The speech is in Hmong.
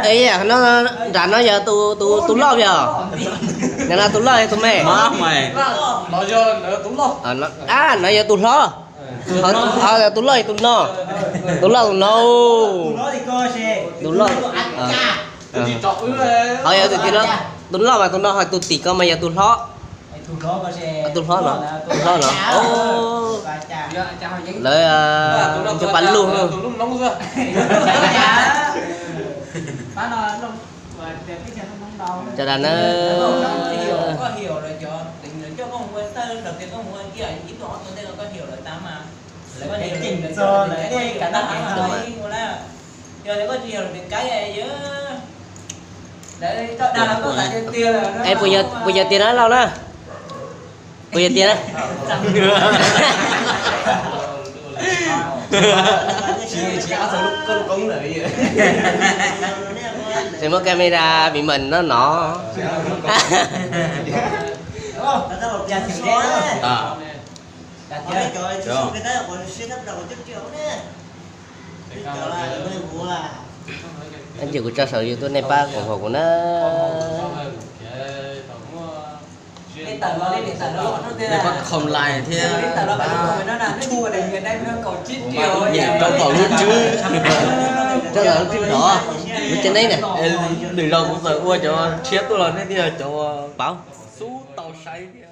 Ej, no, nram no yog tus, tus, tus loj yog? No tus loj yog tus me? A, no yog tus hlob. Ho tus loj yog tus no. Tus loj tus no. Tus loj. Ho yog tus, tus loj mas tus no, ho tus tim ko mas yog tus hlob. Tus hlob no, tus hlob no. Lawv cov pas lug. Cov da na. Es puas yog tias na lauj na? Puas yog tias na? Tsis muaj camera bí mật no no. Ces kuv tso saum YouTube nej pab ủng hộ kuv na. Nej pab comment like thiab pab nias rau tom lub tswb, rau tom lub tswb nrov, lub tswb neb na. Lwm zaus kuv txawm ua cov tshiab tuaj los nej thiaj yog cov paub, xub tau saib thiab.